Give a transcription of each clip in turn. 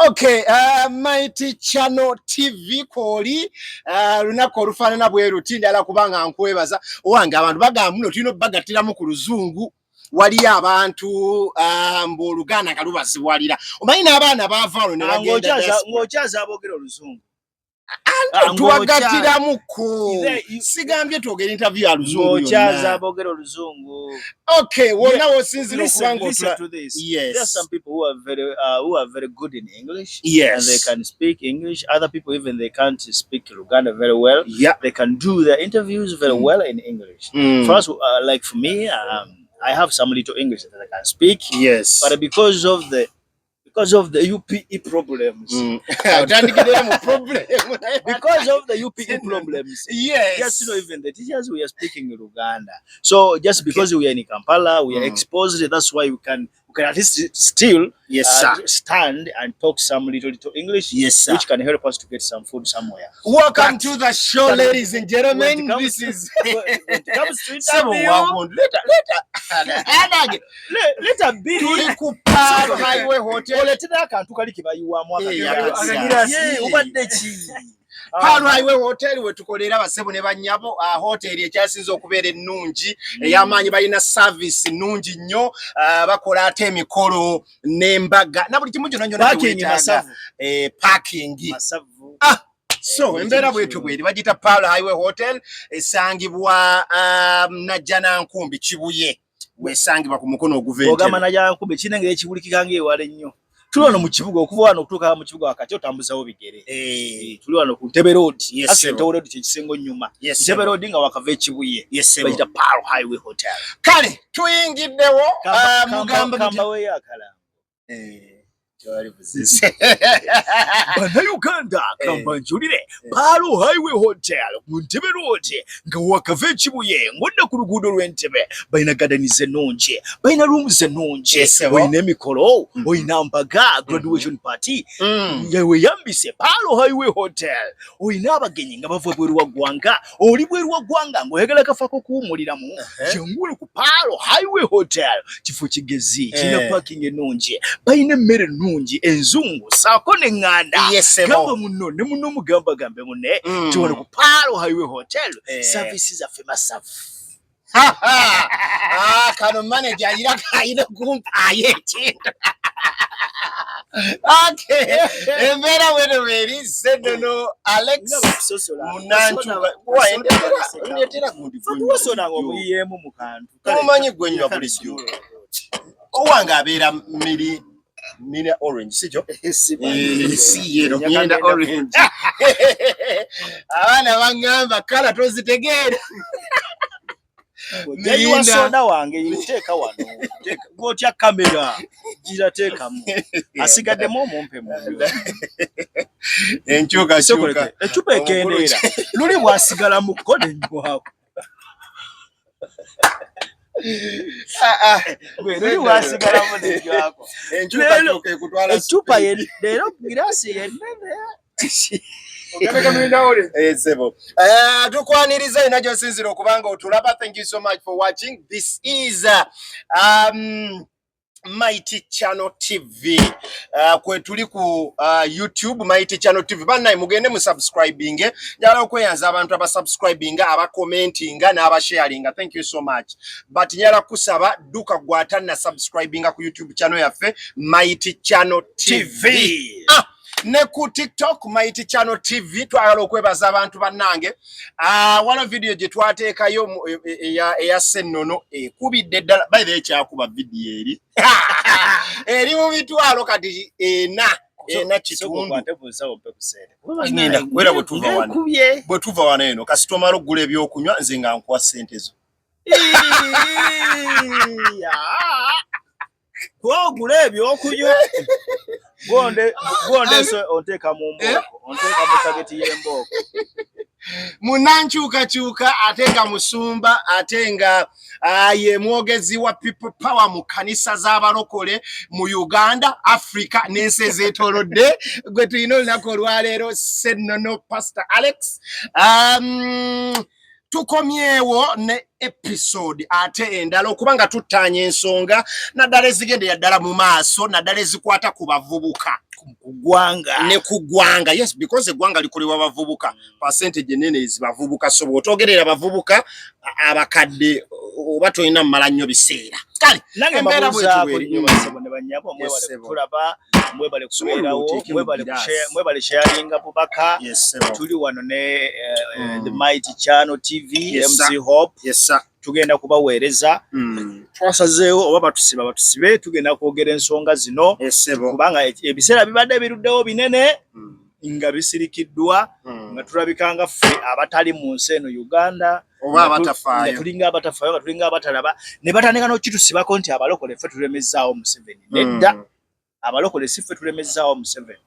Okay, Mighty Channel TV kwoli lunaku olufaanana bwe luti, ndala kubanga nkwebaza owange. Abantu bagamba muno tulina obbagattiramu ku luzungu. Waliyo abantu mbu Oluganda nga lubaziwalira. Omanyi n'abaana baava wano ne Ah, bagenda diaspora. Ng'okyaza aboogera oluzungu. Anti tubagattiramuko. Sigambye twogera interview ya luzungu Ng'okyaza yonna. aboogera oluzungu. Okay, wonna wosinzira Listen, okuba nga listen otula to this. Yes. There are some people who are very good in English. And they can speak English. Other people, even they can't speak Luganda very well. They can do their interviews very well in English. For us, like for me, I have some little English that I can speak, but because of the UPE problems, Otandikiddeyo mu problem. because of the UPE problems, just even the teachers, we are speaking Luganda. So just because we are in Kampala, we are exposed. That's why we can at least still Yes, sir. stand and talk some little little English, Yes, sir. which can help us to get some food somewhere. Welcome to the show, But ladies and gentlemen. when it comes This is when it comes to Sebo interview, wagundu. Leta, leta. Anage, let a be tuli ku Pearl Highway Hotel. Oleetera akantu kali ke bayiwamu Eh, akagirasi. akagirasi. Ye, obadde ki? Pearl Highway Hotel we tukolera, basebo ne bannyabo. Hotel ekyasinze okubeera ennungi, ey'amaanyi, balina service nnungi nnyo. Bakola ate emikolo n'embaga na buli kimu kyonna kyonna Parking kye weetaaga. Masavu. Eh, parking. Masavu. Ah, so Eh, embeera ekintu bwetyo bweri. Bagiyita Pearl Highway Hotel, esangibwa Najjanankumbi, Kibuye, wesangibwa ku mukono oguva Ogamba Entebbe. Najjanankumbi kinengera ekibulikika ng'ewala ennyo. Tuli wano mu kibuga, okuva wano okutuuka mu kibuga wakati otambuzawo bigere. Eh, Eh, tuli wano ku Ntebe Road. Yes, Actually, sir. Ntebe Road kye kisinga onnyuma. Yes, Ntebe sir. Road nga wakava ekibuye. Yes, sir. Bayita Pearl Highway Hotel. Kale tuyingiddewo. Mugamba Kamba weyo akalango. Eh, tewali buzizi. Bannayuganda, kamba njulire Pearl Highway Hotel ku Ntebe Road nga wakava ekibuye ng'odda ku luguudo lw'Entebe. Balina gardens ennungi, balina rooms ennungi. Yes, sir. Olina emikolo, olina mbaga, graduation party, nga weeyambise Pearl Highway Hotel. Olina abagenyi nga bava bweru wa ggwanga, oli bweru wa ggwanga ng'oyagala kafako kuwummuliramu, jangu ku Pearl Highway Hotel. Kifo kigezi, kirina parking ennungi, balina emmere ennungi enzungu saako n'eŋŋanda. Yes, sir. Gamba munno ne munno, mugamba gambe munne nti wano ku Pearl Highway Hotel service zaffe masavu. Ah, kano manager ayira ayina kumpaayo ekintu. Okay, embeera bweno bweri. Senono Alex munankyuka ndetera gundi. Tuwasona ng'omuyiyeemu mu kantu. Omumanyi gwe nywa bulijjo. Owange abeera miri Mirinda orange, sikyo? Eh, si yero Mirinda orange. Abaana baŋŋamba kala tozitegeera. Jayiwa soda wange, teeka wano. Gwotya kamera, gira teekamu, asigaddemu omumpe mubyo. Enkyukakyuka. Ecupa ekendeera luli bwasigalamuko nenywako. Ah, ah. Gwe luli bwasigalamu nenywako. Enkyukakyuka ekutwala. Ecupa leero girasi yenene. Eh, sebo. Tukwaniriza yina gy'osinzira okubanga otulaba. Thank you so much for watching. This is Mighty Channel TV. Kwe tuli ku YouTube, Mighty Channel TV. Bannaye, mugende mu subscribing. Njagala okweyanza abantu abasubscribinga, abacommentinga n'abasharinga. Thank you so much. But njagala kusaba, dduka gw'atanna subscribinga ku YouTube channel yaffe, Mighty Channel TV. TV. Ah, ne ku TikTok, Mighty Channel TV. Twagala okwebaza abantu bannange. Wano video gye twateekayo eya Sennono ekubidde ddala. By the way, ekyakuba video eri mu mitwalo kati ena kitundu. Ngenda kwera bwe tuva wano. Nkubye. Bwe tuva wano eno, kasita omala okugula ebyokunywa, nze nga nkuwa ssente zo. Gwogula ebyokunywa, gonde gonde onteeka mu mbooko, onteeka mu target y'embooko. Munankyukakyuka ate nga musumba, ate nga ye mwogezi wa People Power mu kanisa z'abalokole mu Uganda, Africa n'ensi ezeetoolodde, gwe tulina olunaku olwaleero, Sennono Pastor Alex. Tukomyewo ne episode ate endala okuba nga tuttaanya ensonga naddala ezigendera ddala mu maaso, naddala ezikwata ku bavubuka. Ku ggwanga. Ne ku ggwanga, yes, because eggwanga likolebwa bavubuka, percentage enene ezi bavubuka. So bw'otoogerera bavubuka, abakadde oba tolina mmala nnyo biseera. Kale nange embeera mbabuuzaako bwetyo bweri. nnyo basebo ne bannyabo, mwebale Yes, sebo. kutulaba, mwebale Sobola kubeerawo, oteeke mu mwebale giraasi. Mwebale sharinga bubaka. Yes, sebo. Tuli wano ne The Mighty Channel TV, Yes, MC sir. Hope. Yes, sir. Tugenda kubaweereza. Twasazeewo oba batusiba batusibe, tugenda kwogera ensonga zino Yes, sebo. kubanga ebiseera bibadde biruddewo binene nga bisirikiddwa, nga tulabika nga ffe abatali mu nsi eno Uganda, Oba abatafaayo. nga tulinga abatafaayo, nga tulinga abatalaba, ne batandika n'okitusibako nti abalokole ffe tulemezzaawo Museveni. Nedda, abalokole si ffe tulemezzaawo Museveni.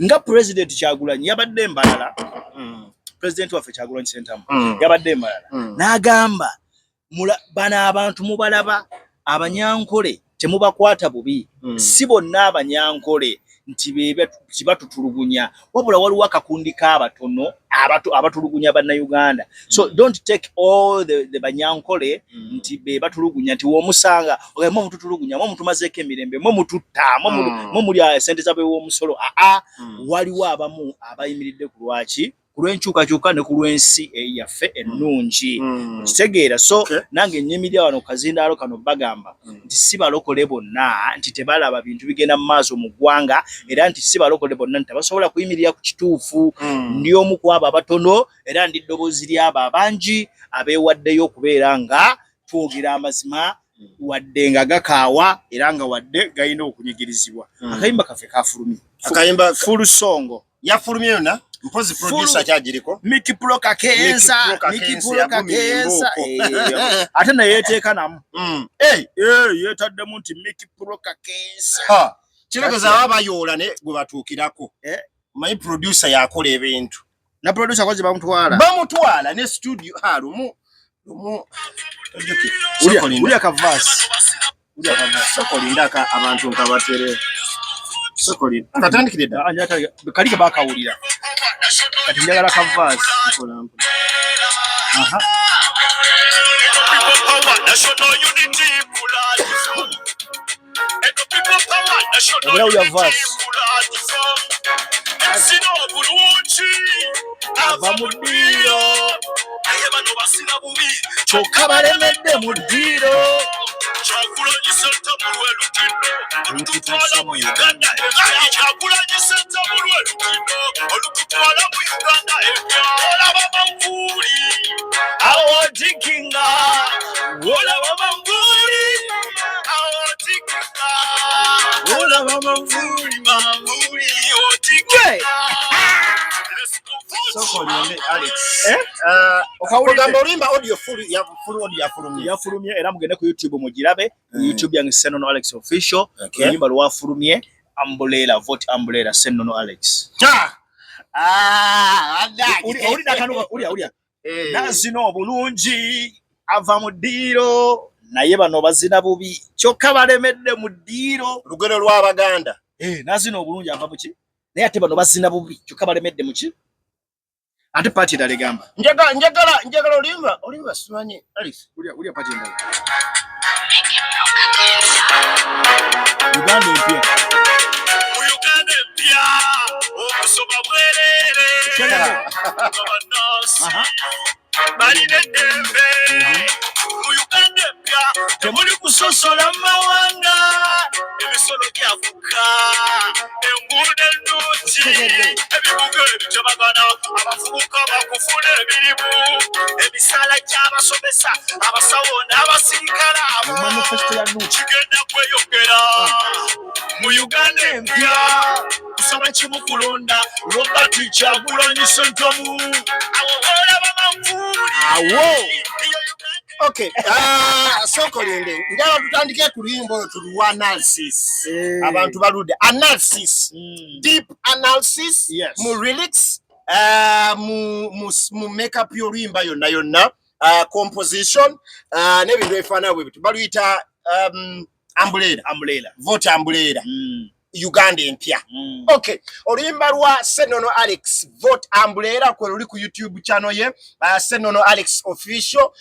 Nga President Kyagulanyi yabadde embalala, President waffe Kyagulanyi Ssentamu yabadde embalala n'agamba, "Bano abantu mubalaba Abanyankole, temubakwata bubi. Si bonna Abanyankole nti batutulugunya, wabula waliwo akakundi k'abatono abatulugunya Bannayuganda. So don't take all the Banyankole nti be batulugunya, nti womusanga mwe mututulugunya, mwe mutumazeeko emirembe, mwe mututta, mwe mulya sente zabewomusolo. Aa, waliwo abamu abayimiridde ku lwaki, ku lw'enkyukakyuka ne ku lw'ensi yaffe ennungi." Kitegeera? So nange nnyimirira wano ku kazindaalo kano bagamba nti si balokole bonna nti tebalaba bintu bigenda mu maaso mu ggwanga, era nti si balokole bonna nti tebasobola kuyimirira ku kituufu. Ndi omu ku abo abatono, era ndi ddoboozi ly'abo abangi abeewaddeyo okubeera nga twogera amazima, wadde nga gakaawa era nga wadde galina okunyigirizibwa. Akayimba kaffe kafulumye. Akayimba Full song. Yafulumye yonna, mpozi producer kyagiriko. Miki Pro Kakensa. Miki Pro Miki Kakensa Pro yagumira Kakensa. embooko. Ate naye yeeteeka namu. Hey, Yeetaddemu nti Miki Pro Kakensa. Ha. Kitegeeza baba bayoola ne gwe batuukirako. Omanyi producer yakola ebintu. Na producer kozi bamutwala. Bamutwala ne studio, ha, lumu lumu tojjukira. Ulya Sooka olinda. Ulya kavasi. Ulya kavasi. Sooka olindako abantu nkabatere. Sooka olinda. Katandikire ddala. Ah, kali ke bakawulira. Kati njagala kavasi. Mpola mpola. Aha. People power, national unity platform. Eno people power, national Obula ulya unity verse. platform. Ensino obulungi ava mu ddiiro, naye bano basina bubi, Kyokka balemedde mu ddiiro. Kyagulanyi Ssentamu lwe lutindo olututwala mu Uganda empya. Kyagulanyi Ssentamu lwe lutindo olututwala mu Uganda empya. Olaba manvuuli awotikinga, olaba manvuuli awotikinga, olaba manvuuli, manvuuli otikinga. Let's go vote. Sooka olinde, Alex. Eh? Okawulidde? Ogamba oluyimba audio full ya full audio yafulumye. Yafulumye, era mugende ku YouTube mugirabe. YouTube yange, Senono Alex Official. Oluyimba lwafulumye, Umbrella, Vote Umbrella, Senono Alex. Ha! Ah, adda. Owulira akanu? Ulya, ulya. Nazina obulungi ava mu ddiiro, naye bano bazina bubi, kyokka balemedde mu ddiiro. Lugero lw'Abaganda. Nazina obulungi ava muki, naye ate bano bazina bubi, kyokka balemedde muki. Ate part endala egamba Njagala oluyimba simanyi, Alex. Ulya, ulya part endala. Uganda empya. Mu Uganda empya okusoma bwereere, bannansi balina eddembe. Mu Uganda empya temuli kusosola mawanga, emisolo gyafuka, enguudo ennungi, ebibuga ebitabagana, abavubuka bakufuna emirimu, emisaala gy'abasomesa, abasawo n'abasirikale abo Mu manifesto ya NUP. kigenda kweyongera mu Uganda empya. Kusaba kimu, kulonda Robert Kyagulanyi Ssentamu. Awo olaba manvuuli. Awo. Iyo Uganda. Okay, ah, sooka olinde. Njagala tutandike ku luyimba olwo tuluwa analysis. Abantu baludde analysis. Deep analysis mu lyrics, mu makeup y'oluyimba yonna yonna, composition, n'ebintu ebifaanana bwe bityo. Baluyita Umbrella. Umbrella. Vote Umbrella. Uganda empya. Okay, oluyimba lwa Senono Alex, Vote Umbrella, kwe luli ku YouTube channel ye, Senono Alex Official.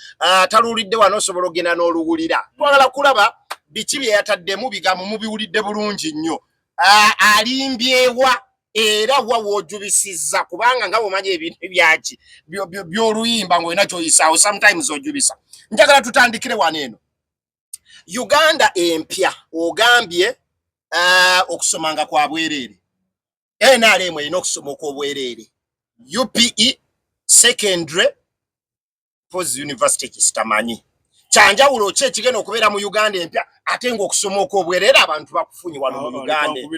Taluwulidde wano, osobola ogenda n'oluwulira. Twagala kulaba biki bye yataddemu, bigambo mubiwulidde bulungi nnyo. Alimbyewa era wa w'ojubisizza, kubanga nga bw'omanyi ebintu byaki by'oluyimba ng'olina ky'oyisaawo, sometimes ojubisa. Njagala tutandikire wano eno Uganda empya. Ogambye okusomanga kwa bwereere, NRM erina okusoma okw'obwereere, UPE, secondary, post university. Kisitamanyi kyanjawulo ki ekigenda okubeera mu Uganda empya, ate ng'okusoma okw'obwereere abantu bakufunye wano mu Uganda, mu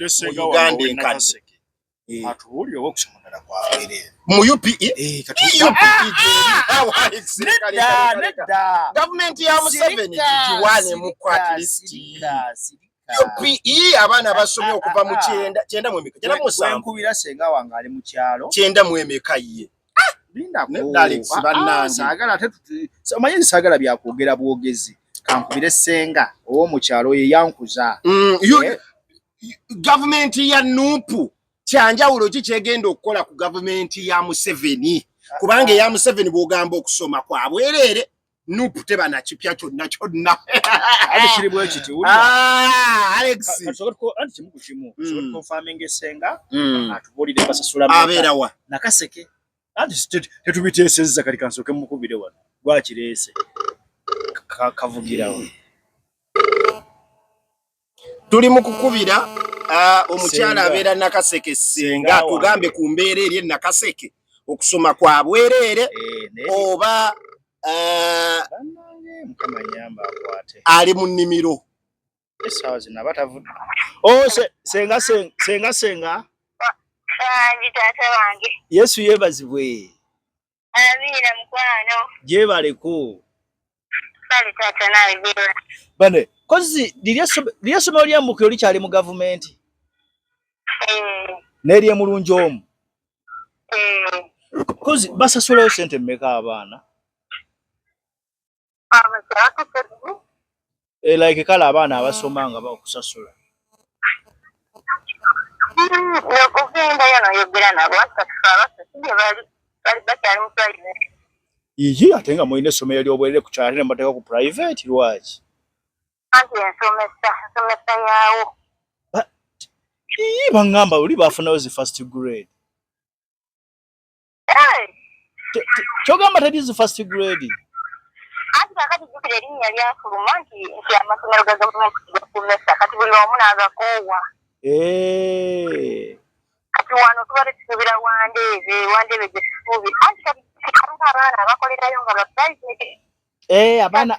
Uganda enkadde? Atubuulire oba okusoma ddala kwa bwereere. Mu UPE? UPE. Gavumenti ya Museveni gigiwaanemu at least UPE, abaana basomye okuva mu kyenda mu emeka, 97. Nkubira senga wange ali mu kyalo. 90 mu emeka ye? Alex, bannange. Saagala ate omanyi saagala byakwogera bwogezi. Kankubire senga ow'omukyalo ye yankuza. Gavumenti ya NUP kyanjawulo ki kyegenda okukola ku gavumenti ya Museveni? Kubanga eya Museveni bw'ogamba okusoma kwa bwereere, NUP teba na kipya kyonna kyonna. Ate kiri bwe kiti. Alex. Anti kimu ku kimu confirming esenga atubuulire basasula. Abeera wa? Nakaseke. Anti tetubiteesezza. Kati kansooke mukubire wano gwakireese kavugirawo. Tuli mu kukubira omukyala abeera Nakaseke, Senga, tugambe ku mbeera eri Nakaseke, okusoma kwa bwereere oba Mukama nyamba akwate. Ali mu nnimiro. Essaawa zino aba tavudde. Oh, senga, senga, senga. Wangi, taata wange. Yesu yeebazibwe. Amiina, mukwano. Gyebaleko. Kale taata, naawe gyebale. Bane kozi liri essomero ly'Embukiro likyali mu gavumenti? Eh. N'eryemulungi omu? Eh. Kozi basasulayo sente mmeka abaana? Abakyala? Eh, like kale abaana abasoma nga bakusasula. Ogendayo noyogera nabo, asatu abasatu gye bali bali bakyali mu private. Iyi, ate nga mulina essomero ly'obwerere ku kyalo, ate ne mubateeka ku private, lwaki? Anti ensomesa yaawo. Iyi, baŋŋamba oli bafunayo zi first grade. Eh, Kyogamba teri zi first grade? Anti kakati jjukira erinnya lyafuluma nti amasomero ga gavumenti gasomesa, kati buli omu n'agakoowa. Kati wano tubadde tusuubira Wandeebe, Wandeebe gye tusuubira, anti kati jjukira abaana abakolerayo nga ba private. Eh, abaana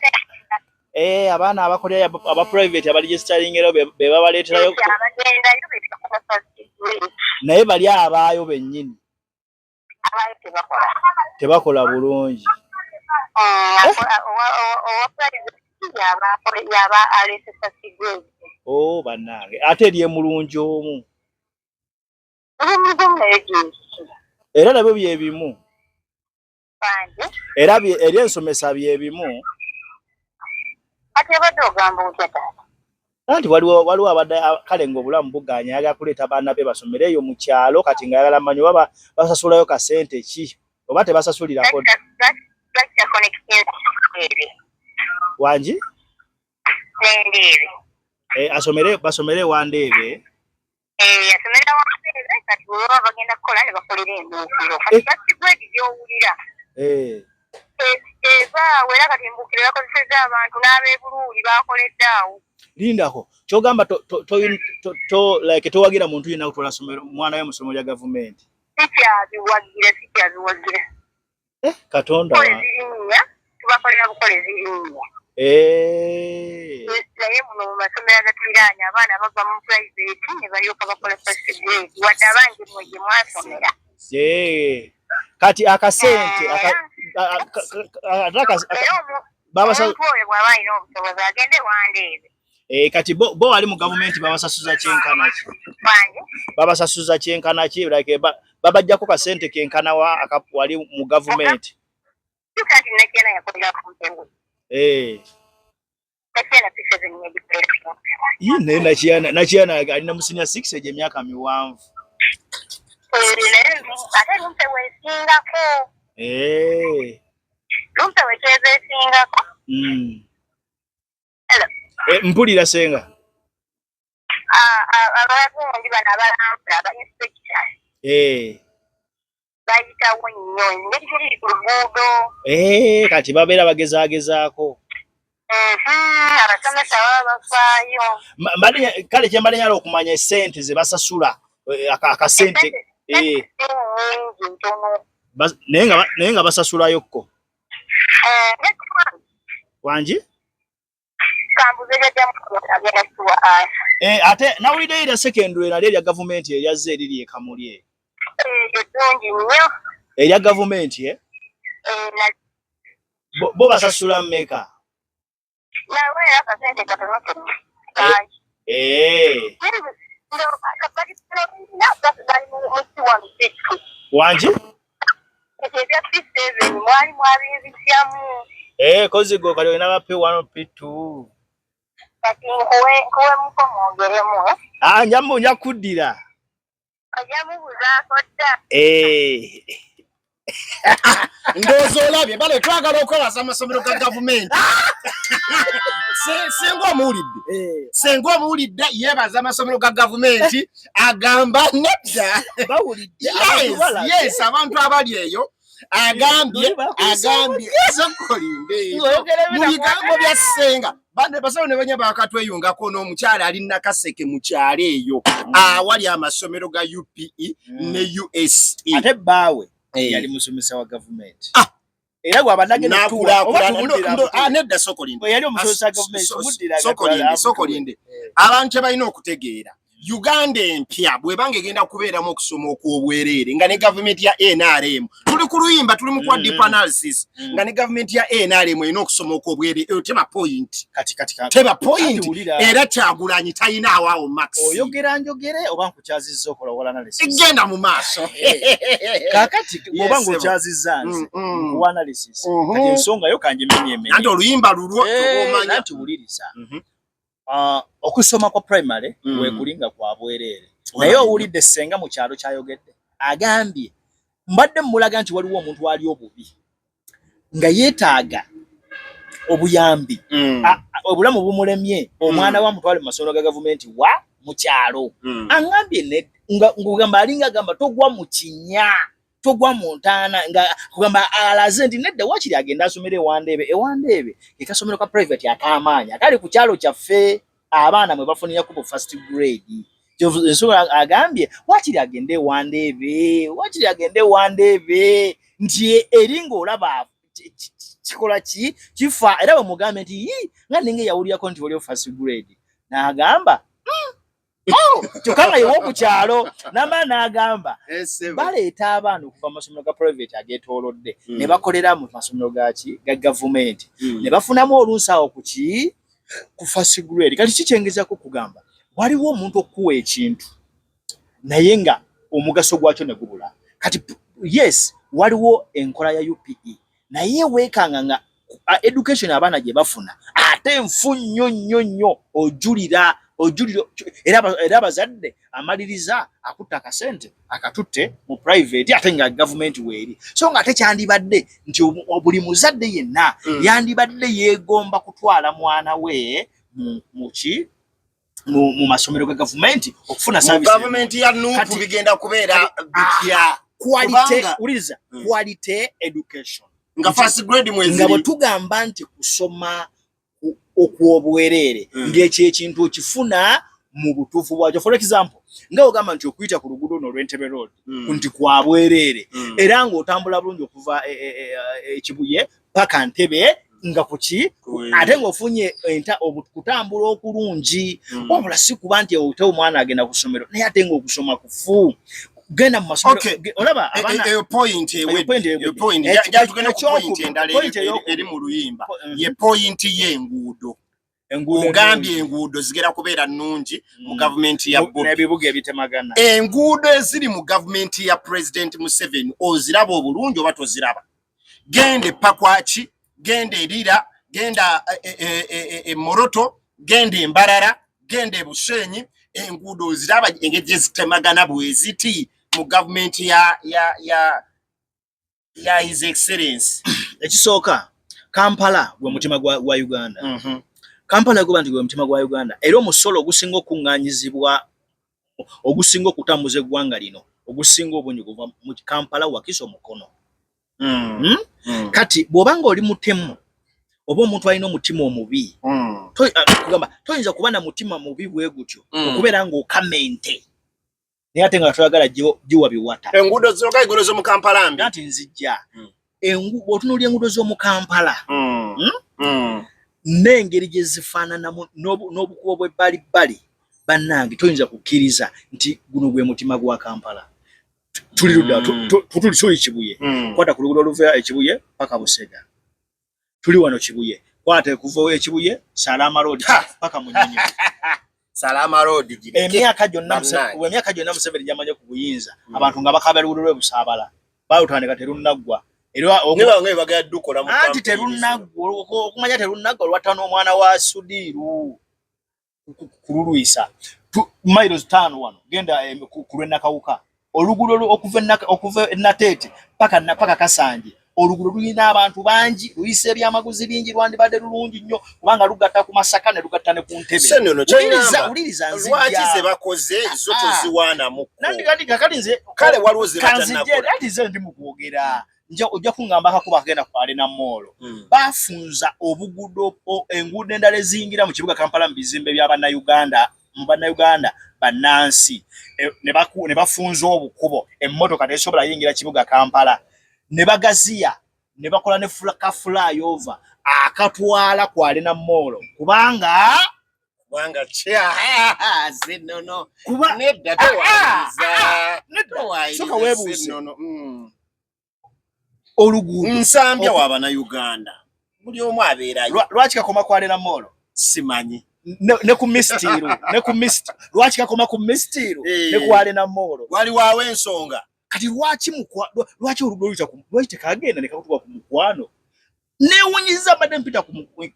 abakolerayo aba private abaregisteringa be babaleeterayo. Abagendayo be bakola first grade. Naye bali abaayo bennyini? Abaayo tebakola. Tebakola bulungi. Owa private yaba aleese first grade. Oh, bannange, ate eryemulungi omu? Ebimulugumu nayo gyeki. Era nabyo bye bimu? Bangi. Era eryensomesa bye bimu? Kati obadde ogamba otya, taata? Anti waliwo abadde kale ng'obulamu buganya, ayagala kuleeta baana be basomere eyo mu kyalo, kati ng'ayagala manyi oba basasulayo kasente ki oba tebasasulirako. Lwaki connectinga Ndeebe? Wangi? Nendeebe. Eh, asomere basomere Wandeebe. Eh, asomera Wandeebe, kati bwe baba bagenda kukola ne bakolera Embuukiro. Kati first grade gy'owulira evaawo, era kati Embuukiro yakozesezza abantu n'ab'ebuluuli bakoledde awo. Lindako, kyogamba to, to, to, to, to, like towagira muntu yenna kutwala somero mwana we mu ssomero lya gavumenti? Sikyabiwagira, sikyabiwagira. Eh, Katonda Kola ezirinnya, tubakolera bukola ezirinnya. Naye muno mu masomero agatuliraanye abaana bava mu private ne balyoka bakola first grade, wadde abangi mmwe gye mwasomera. Kati akasente ate Era omuntu oyo bw'aba alina obusobozi agende Wandeebe. Eh, kati bo wali mu gavumenti babasasuza kyenkana ki? Bangi. Babasasuza kyenkana ki? Like babajjako kasente kenkana wa wali mu gavumenti? Jjukira nti Nakyana yakolera ku Mpewo. Nakyana P7 yagikolera ku Mpewo. Ii, naye Nakiyana alina mu senior 6, egyo emyaka miwanvu. Eh, naye ate Lumpewo esingako. Lumpewo ekyeza esingako. Hello. Eh, mpulira senga. Abagundi bano abalambula, aba inspector, bayitawo nnyo engeri giri ku luguudo. Eh, kati babeera bagezaagezaako. Abasomesa baba bafaayo. Kale kyembadde njagala okumanya, esente ze basasula, akasente Sente si nnyingi, ntono. Naye nga basasulayokko. Next one. Wangi? Kambuze jajja agenda kutuwa asa. Eh, ate nawuliddeyo erya secondary nalyo erya gavumenti eryazze eriri e Kamuli. Eryo ddungi nnyo. Erya gavumenti, eh? Eh, Bo basasula mmeka? Nawe era akasente katonotono kangi. Bali mu C1 C2. Wangi? Ebya P7 mwali mwabinzisyamu. Eh, kozi gwe kali olina ba P1 P2. Kati nkuwemuko mwongeremu, eh? Ah, nja kuddira. Ojja mubuzaako dda. Eh. Ndowooza olabye bale, twagala okwebaza amasomero ga gavumenti. Senga omuwulidde? Senga omuwulidde yeebaza amasomero ga gavumenti, agamba nedda. Bawulidde. Yes, abantu balabye. Yes, abantu abali eyo agambye Luli bakuyisa. Agambye sokolinde Ng'oyogera mu bigambo bya ssenga bane basawo ne banya bakatweyungako n'omukyala ali Nakaseke mu kyalo eyo awali amasomero ga UPE ne USE. Ate bbaawe yali musomesa wa gavumenti. Era gwaba nagenda tuwa oba N'akulaakulana. tumuddira. Nedda, sokolinde. Yali omusomesa wa gavumenti, tumuddira. Sokolinde, sokolinde. Abantu kye balina okutegeera, Uganda empya bwebanga egenda kubeeramu okusoma okw'obwereere nga ne gavumenti ya NRM, tuli ku luyimba, tuli mu kuwa deep analysis, nga ne gavumenti ya NRM erina okusoma okw'obwereere, eyo teba point. Kati Teba point. Kati wulira. Era Kyagulanyi talina awaawo max. Oyogera njogere oba nkukyazizza okola wala analysis? Genda mu maaso. Kaakati bw'oba Yes, sebo. ng'okyazizza nze nkuwa analysis. Mhm. Kati ensonga yo kangimenyemenye. Nanti oluyimba lulwo, tobomanya. Nanti wuliriza. Ah, okusoma kwa primary weekuli nga kwa bwereere, naye owulidde ssenga mu kyalo kyayogedde, agambye mbadde mmulaga nti waliwo omuntu ali obubi nga yeetaaga obuyambi. Obulamu bumulemye, omwana wa mutwale mu masomero ga gavumenti wa mu kyalo. Aŋŋambye ne nga ngugamba alinga agamba togwa mu kinnya, togwa mu ntaana, nga kugamba alaze nti nedda, wakiri agenda asomera ewandeebe. Ewandeebe ke kasomero ka private ak'amaanyi akali ku kyalo kyaffe, abaana mwe bafunira ku first grade. Ensonga agambye wakiri agende ewandeebe, wakiri agende ewandeebe, nti eri ng'olaba kikola ki kifa. Era bwe mugambe nti yi nga ninga yawulirako nti waliwo first grade, n'agamba Oh, kyokka nga yewo ku kyalo namba n'agamba baleeta abaana okuva mu masomero ga private ageetoolodde ne bakolera mu masomero gaki ga gavumenti ne bafunamu oluusi awo ku ki ku first grade. Kati kikyengezako kugamba waliwo omuntu okukuwa ekintu naye nga omugaso gwakyo ne gubula. Kati yes, waliwo enkola ya UPE, naye weekanga nga education abaana gye bafuna ate nfu nnyo nnyo nnyo. Ojulira, ojulira era abazadde amaliriza akutta akasente akatutte mu private ate nga gavumenti weeri. So nga ate kyandibadde nti buli muzadde yenna yandibadde yeegomba kutwala mwana we mu mu masomero ga gavumenti okufuna Mu service. gavumenti ya NUP bigenda kubeera bitya? Quality, wuliriza, quality education. Nga first grade Nga mweziri. bwe tugamba nti kusoma okw'obwereere, ng'ekyo ekintu okifuna mu butuufu bwakyo. For example, nga ogamba nti okuyita ku luguudo luno olw'Entebbe Road nti kwa bwereere, era ng'otambula bulungi okuva e Kibuye paka Ntebe nga kuki ate ng'ofunye kutambula okulungi. Wabula si kuba nti ote omwana agenda ku ssomero naye ate ng'okusoma kufu genda mu masomero. Olaba abaana Eyo point Eyo point ewedde. ewedde. Eyo point. Tugenda ku point endala Point eri mu luyimba. Ye point y'enguudo. Enguudo Ogambye ennungi. Enguudo zigenda kubeera nnungi mu gavumenti ya Bobi. N'ebibuga ebitemagana. Enguudo eziri mu gavumenti ya President Museveni oziraba obulungi oba toziraba? Genda epakwaki, genda erira, genda e Moroto, genda Embarara, genda Ebushenyi, enguudo oziraba engeri gye zitemagana bwe ziti mu gavumenti ya His Excellence? Ekisooka, Kampala gwe mutima gwa Uganda. Kampala guba nti gwe mutima gwa Uganda, era omusolo ogusinga okuŋŋaanyizibwa, ogusinga okutambuza eggwanga lino, ogusinga obungi guva mu Kampala, Wakiso, Mukono. Kati bw'oba nga oli mutemu oba omuntu alina omutima omubi, kugamba toyinza kuba na mutima mubi bwe gutyo okubeera ng'okamente, naye ate nga toyagala giwa biwata. Enguudo zoka, enguudo z'omu Kampala mbi. Anti nzijja. Bw'otunuulira enguudo z'omu Kampala n'engeri gye zifaananamu n'obukubo bw'ebbalibbali, bannange, toyinza kukkiriza nti guno gwe mutima gwa Kampala. Tuli ludda tuli Kibuye, kwata ku luguudo oluva Ekibuye paka Busega. Tuli wano Kibuye, kwata kuva Ekibuye Salama Road paka Munyonyo. Salama Road. Emyaka gyonna, emyaka gyonna Museveni gyamanye ku buyinza, abantu nga bakaaba luguudo lw'e Busaabala, baalutandika terunaggwa. Anti terunaggwa, okumanya terunaggwa, olwatta n'omwana wa Sudiiru kululwisa. Miles 5 wano, genda ku lw'e Nakawuka, oluguudo okuva Nateete paka Kasanje, oluguudo lulina abantu bangi, luyisa ebyamaguzi bingi, lwandibadde lulungi nnyo kubanga lugatta ku Masaka ne lugatta ne ku Ntebe. Wuliriza, lwaki ze bakoze zo toziwaanamu? Kati nze kale waliwo ze batannakola. Nze ndi mu kwogera, ojja kuŋŋamba akakuba akagenda ku Arena Mall. Bafunza obuguudo, enguudo endala eziyingira mu kibuga Kampala, mu bizimbe by'Abannayuganda, mu Bannayuganda bannansi, ne bafunza obukubo, emmotoka tesobola yingira kibuga Kampala, ne bagaziya, ne bakola ne ka flyover akatwala ku Arena Mall, kubanga Kubanga Ssennono kuba nedda, towayiriza. Soka weebuuze. Oluguudo Nsambya wa Bannayuganda, buli omu abeerayo. Lwaki kakoma ku Arena Mall? Simanyi. Ne ku Mistiru, ne ku Mist, lwaki kakoma ku Mistiru ne ku Arena Mall? Waliwawo ensonga. Kati lwaki lwaki oluguudo luyita ku, lwaki tekagenda ne kakutuka ku mukwano? Neewunyiza, mbadde mpita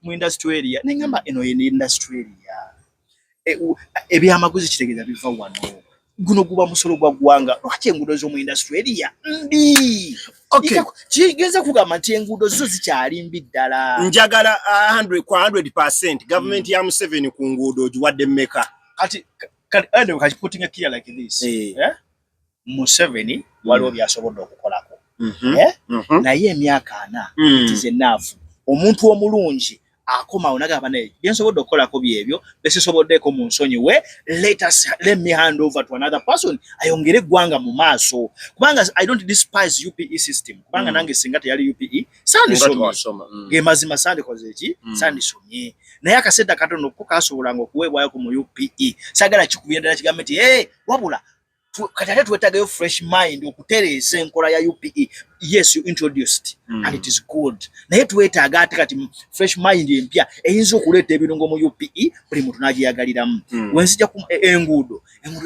mu industry area, neŋŋamba eno ye industry area, ebyamaguzi kitegeeza biva wano, guno guba musolo gwa ggwanga, lwaki enguudo z'omu industry area mbi? Kigeza kugamba nti enguudo zo zikyali mbi ddala. Njagala 100 kwa 100%, gavumenti ya Museveni ku nguudo ogiwadde mmeka? Kati anyway, kati putting it clear like this, eh? Museveni waliwo byasobodde okukolako, eh? Naye emyaka 40 it is enough. Omuntu omulungi akomawo nagamba, naye byensobodde okukolako byebyo, besisoboddeko mu nsonyiwe, let me hand over to another person ayongere eggwanga mu maaso, kubanga I don't despise UPE system, kubanga nange singa teyali UPE sandisomye. Ge mazima, sandikoze eki, sandisomye. Naye akasente akatono ko kasobolanga okuweebwayo ku mu UPE, saagala kikubira ddala kigambe nti hey, wabula kati ate twetagayo fresh mind okutereeza enkola ya UPE. Yes, you introduced and it is good, naye twetaaga ate kati fresh mind empya eyinza okuleeta ebirungo mu UPE, buli muntu n'agyeyagaliramu. Wenzija ku enguudo,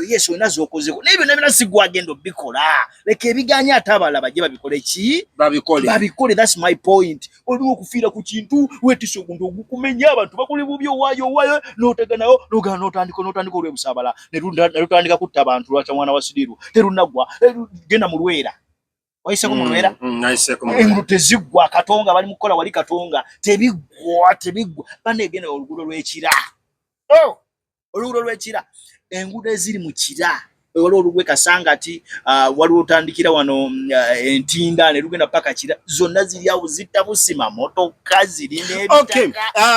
yes, olina z'okozeko, naye byonna byonna si gwagenda obikola. Leka ebiganya ate abalala bajje babikole ki? Babikole. Babikole. That's my point. Oliwo okufiira ku kintu, weetisa oguntu ogukumenya, abantu bakuli bubi, owaayo owaayo n'oteganayo n'ogana n'otandika olw'ebusaabala ne lutandika kutta abantu. Lwakya mwana wa Sidiru terunaggwa. Genda mu Lwera, wayiseko mu Lwera? Nayiseko mu Lwera. Enguudo teziggwa. Katonga bali mu kukola wali Katonga, tebiggwa, tebiggwa. Banegenda oluguudo lw'Ekira, oh! Oluguudo lw'Ekira, enguudo eziri mu Kira, waliwo olugwe Kasangati, waliwo otandikira wano Entinda ne lugenda paka Kira, zonna ziri awo zitta busima, motoka zirina Okay,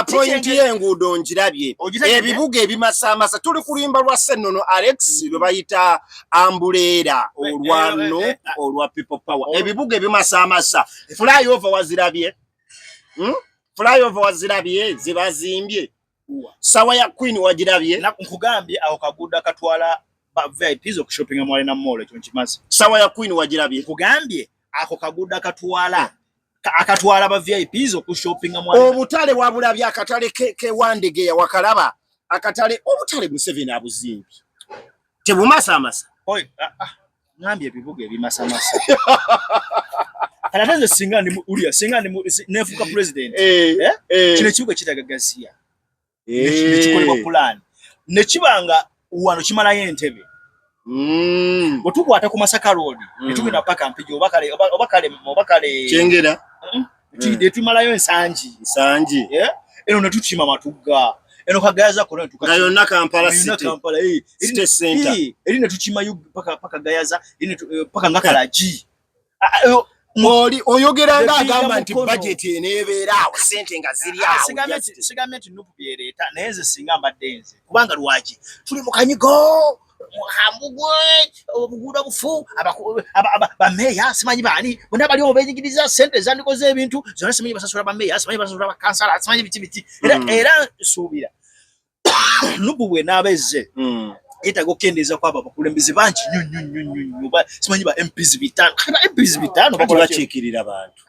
point y'enguudo ngirabye. Ogitegedde? Ebibuga ebimasamasa, tuli ku luyimba lwa Ssennono Alex lwe bayita Ambuleera, olwa no olwa People Power. Ebibuga ebimasamasa, flyover wazirabye? Flyover wazirabye zebazimbye? Sawa ya Queen wagirabye? Nkugambye awo kaguudo akatwala ba VIPs okushoppinga mu Arena Mall, ekyo nkimaze. Sawa ya Queen wagirabye? Nkugambye ako kaguudo akatwala ba VIPs okushoppinga mu Arena. Obutale wabulabye? Akatale kewandegeya wakalaba? Akatale, obutale Museveni abuzimbye, tebumasamasa? Oi, ngambye ebibuga ebimasamasa. Kati ate nze singa ndi ulya, singa ndi nefuuka president, Eh? Kino ekibuga kitagagaziya nekikolebwa pulaani, nekiba nga wano kimalayo Entebe. Bwe tukwata ku Masaka Road netugenda paka Mpigi, oba kale oba kale Kyengera. Netumalayo Nsangi. Nsangi. Eh? Eno ne tutima Matugga, eno Kagayaza kona ne Nga yonna Kampala City. Kampala, City center. Eri ne tukima paka Gayaza, eri paka Ngakalagi. Oli oyogera nga Ebiga agamba nti mukono. budget eneebeera awo, sente nga ziri awo. Sigambye nti NUP byereeta, naye nze singa mbadde nze, kubanga lwaki tuli mu kanyigo, hambugwe obuguudo bufu, bameeya simanyi baani bonna bali omwo benyigiriza sente ezandikoze ebintu zonna, simanyi basasula bameeya, simanyi basasula bakansala, simanyi biki biki. Era era nsuubira NUP bwenaaba ezze yeetaaga okukendeeza kwabo abakulembeze bangi nnyo nnyo nnyo nnyo nnyo. Simanyi ba MPs 500. Kati ba MPs 500 Kati bakola ki? Bakiikirira bantu,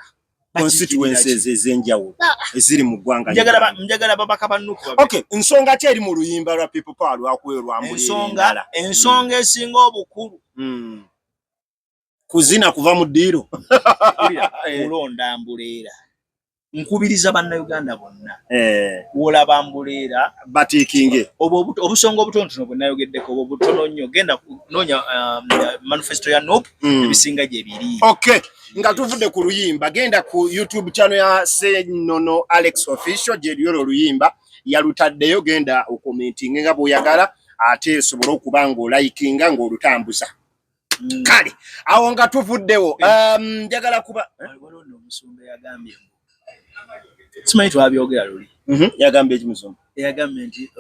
constituencies ez'enjawulo eziri mu ggwanga Njagala Uganda. Njagala babaka ba NUP babe. Okay, nsonga ki eri mu luyimba lwa People Power lwakuwe lwambulira Ensonga endala? Ensonga esinga obukulu, Kuzina kuva mu ddiiro. Wulira, kulonda mbuleera. Nkubiriza Bannayuganda bonna, wolaba mbuleera, batiikinge. Obwo obusonga obutonotono bwe nayogeddeko, obwo butono nnyo. Genda noonya manifesto ya NUP, ebisinga gye biri. Okay, nga tuvudde ku luyimba, genda ku YouTube channel ya Senono Alex Official, gyeriyo oluyimba yalutaddeyo. Genda okomentinge nga bw'oyagala, ate osobole okuba ng'olikinga ng'olutambuza. Kale awo nga tuvuddewo, njagala kuba Waliwo nno omusumba eyagambye mbu, simanyi twabyogera luli. Yagambye ekimusumba? Eyagambye nti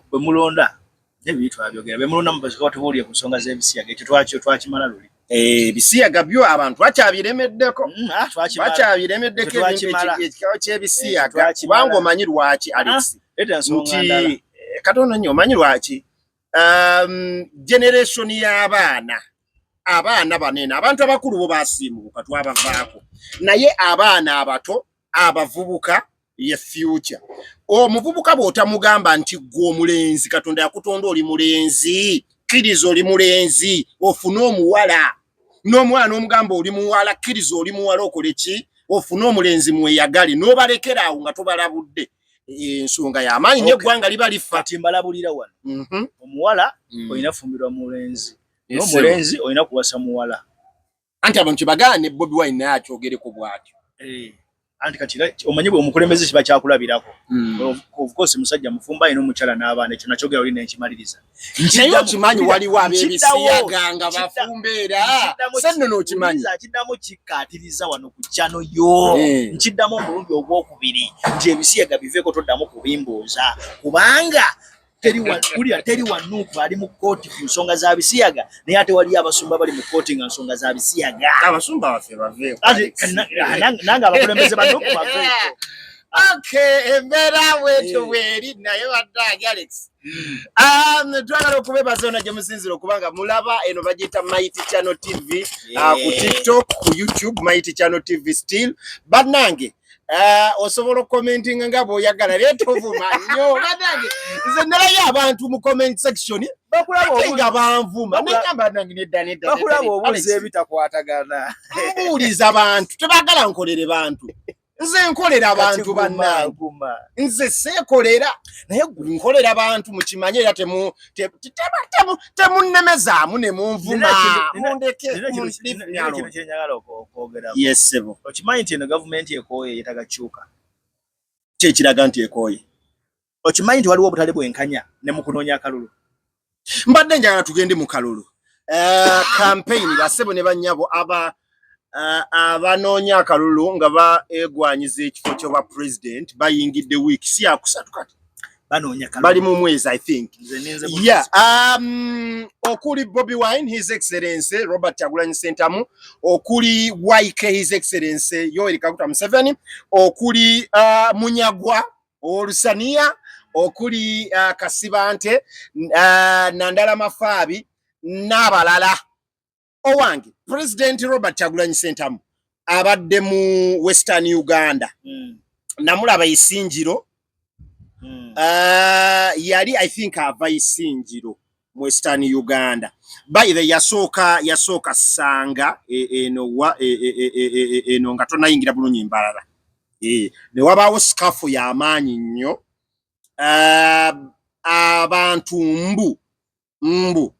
bwe mulonda ebiri, twabyogera, bwe mulonda mubasooka batubuulire ku nsonga z'ebisiyaga. Ekyo twakimala luli. Ebisiyaga byo abantu bakyabiremeddeko. Twakimala. Bakyabiremeddeko. Ekyo Ebintu twakimala. Ekikawo ky'ebisiyaga. Twakimala. Kubanga omanyi lwaki, Alex? Leeta ensonga Nti ndala. Katono nnyo, omanyi lwaki? Generation y'abaana, abaana banene, abantu abakulu bo basiimuuka, twabavaako, naye abaana abato, abavubuka ye future. Omuvubuka bw'otamugamba nti gwe omulenzi, Katonda yakutonda oli mulenzi, kkiriza oli mulenzi, ofune omuwala, n'omuwala n'omugamba oli muwala, kkiriza oli muwala, okole ki, ofune omulenzi, mweyagale, n'obalekera awo nga tobalabudde, ensonga y'amaanyi nnyo, eggwanga liba lifa. Kati mbalabulira wano, omuwala olina fumbirwa mulenzi, n'omulenzi olina kuwasa muwala. Anti abantu kyebagala ne Bobi Wine naye akyogereko bw'atyo. Anti kati omanyi bwe omukulembeze kiba kyakulabirako. Of course musajja mufumba, alina omukyala n'abaana, ekyo nakyogera oli nenkimaliriza. Naye okimanyi waliwo ab'ebisiyaga nga bafumba era sennono, okimanyi? Nkiddamu kikkaatiriza wano ku channel yo, nkiddamu omulundi ogwokubiri nti ebisiyaga biveeko, toddamu kubimbuuza, kubanga wulira, teri wa NUP ali mu kkooti ku nsonga za bisiyaga, naye ate waliyo abasumba bali mu kkooti nga nsonga za bisiyaga. Abasumba baffe baveeko. Nange abakulembeze ba NUP baveeko. Okay, embeera bwetyo bweri, naye baddange Alex, twagala okubebaza ona gye musinzira okubanga mulaba eno bagiyita Mighty Channel TV, ku TikTok, ku YouTube, Mighty Channel TV still. Bannange, osobola okukomentinga nga bw'oyagala, naye tovuma nnyo. Bannange, nze nalayo abantu mu comment section ate nga banvuma, negamba nange nedda, nedda. Bakulaba obuuza ebitakwatagana. Mbuuliza bantu, tebagala nkolere bantu. Nze nkolera abantu, bannange, nze seekolera, naye nkolera bantu, mukimanye. Era temunnemezaamu ne munvuma, mundeke. Kyenjagala okwogera, Yes, ssebo. okimanyi nti eno gavumenti ekooye, yeetaga kyuka? Kyekiraga nti ekooye? Okimanyi nti waliwo obutale bwenkanya ne mu kunoonya akalulu? Mbadde njagala tugende mu kalulu. Campaign, basebo ne bannyabo, aba abanoonya akalulu nga baegwanyiza ekifo ky'obwa president bayingidde wiiki si yakusatu kati. Banoonya kalulu. Bali mu mwezi, I think. Nze ninze. Yeah, okuli Bobi Wine, His Excellency Robert Kyagulanyi Ssentamu, okuli YK, His Excellency Yoweri Kaguta Museveni, okuli Munyagwa Olusaniya, okuli Kasibante, Nandala Mafaabi n'abalala. Owange President Robert Kyagulanyi Ssentamu abadde mu Western Uganda. Namulaba Isinjiro. Yali, I think, ava Isinjiro mu Western Uganda. By the yasooka Sanga, eno wa eno nga tonayingira bulungi Mbalala, ne wabaawo scuffle y'amaanyi nnyo. Abantu mbu mbu